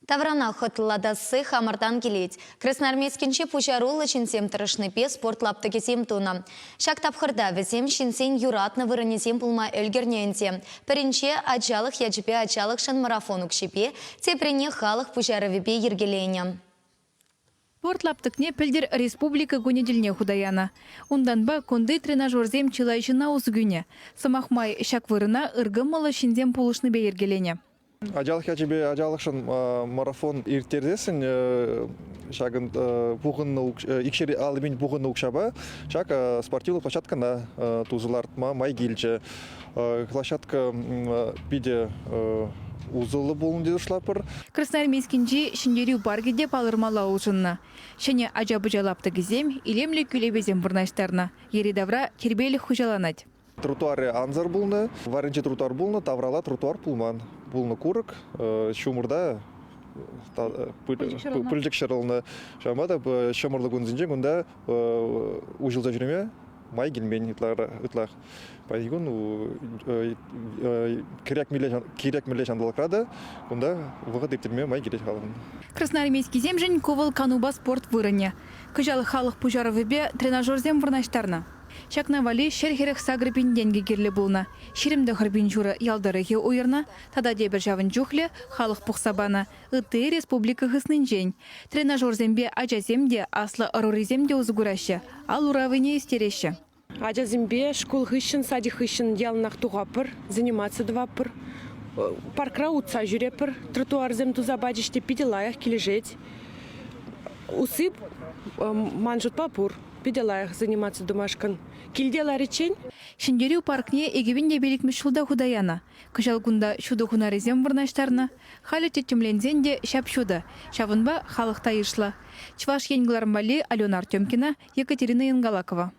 Таврана хӑтлӑлатасси хамӑртан килет. Красноармейскинче пуҫаруллӑ ҫынсем тӑрӑшнипе спорт лаптӑкӗсем тунӑ. Ҫак тапхӑрта вӗсем ҫынсен юратнӑ вырӑнӗсем пулма ӗлкӗрнӗ ӗнтӗ. Пӗринче ачалӑх ячӗпе ачалӑхшӑн марафон укҫипе, теприне халӑх пуҫарӑвӗпе йӗркеленӗ. Спорт лаптӑкне пӗлтӗр Республика кунӗ тӗлне хута янӑ. Унтанпа кунти тренажерсем чылай ҫынна усӑ кӳнӗ. Сӑмах май, ҫак вырӑна ыркӑмӑллӑ ҫынсем пулӑшнипе йӗркеленӗ. Ачалӑх ячӗпе ачалӑхшӑн марафон ирттерсессӗн ҫакӑн пухӑннӑ икшер аллипен пухӑннӑ укҫапа ҫак спортивлӑ площадкӑна туса лартма май килчӗ. Площадка питӗ усӑллӑ пулнӑ тесе шутлатпӑр. Красноармейскинчи Ҫӗнтерӳ паркӗ те палӑрмалла улшӑннӑ. Ҫӗнӗ ача-пӑча лаптӑкӗсем, илемлӗ кӳлепесем вырнаҫтарнӑ. Йӗри-тавра тирпейлӗх хуҫаланать. Тротуарӗ ансӑр пулнӑ, варринче тротуар пулнӑ, тавралла тротуар пулман. Пулнӑ курӑк, ҫумӑрта пылчӑк ҫӑрӑлнӑ. Ҫавӑнпа та ҫӑмӑрлӑ кунсенче кунта уҫӑлса ҫӳреме май килмен ытларах. Паянхи кун кирек мӗнле ҫанталӑкра та кунта вӑхӑт ирттерме май килет халӑхӑн. Красноармейскисемшӗн ку вӑл канупа спорт вырӑнӗ. Кӑҫал халӑх пуҫарӑвӗпе тренажерсем вырнаҫтарнӑ. Ҫакна валли 148 пин тенкӗ кирлӗ пулнӑ. 29 пин ҫурӑ ял тӑрӑхӗ уйӑрнӑ тата тепӗр ҫавӑн чухлӗ халӑх пухса панӑ. Ытти республика хыснинчен. Тренажерсемпе ачасем те, аслӑ ӑрурисем те усӑ кураҫҫӗ, ал-ура вӑйне ӳстереҫҫӗ. Ачасемпе шкул хыҫҫӑн, садик хыҫҫӑн яланах тухатпӑр, заниматься тӑватпӑр. Паркра утса ҫӳретпӗр. Тротуарсем туса пачӗҫ те питӗ лайӑх, килӗшет. Усси, ман шутпа, пур. Питӗ лайӑх заниматься тумашкӑн. Килте лариччен. Ҫӗнтерӳ паркне 2005 ҫулта хута янӑ. Кӑҫал кунта ҫутӑ хунарӗсем вырнаҫтарнӑ. Халӗ тӗттӗмленсен те ҫап-ҫутӑ. Ҫавӑнпа халӑх та йышлӑ. Чӑваш Ен кӑларӑм валли Алена Артемкина, Екатерина Янгалакова.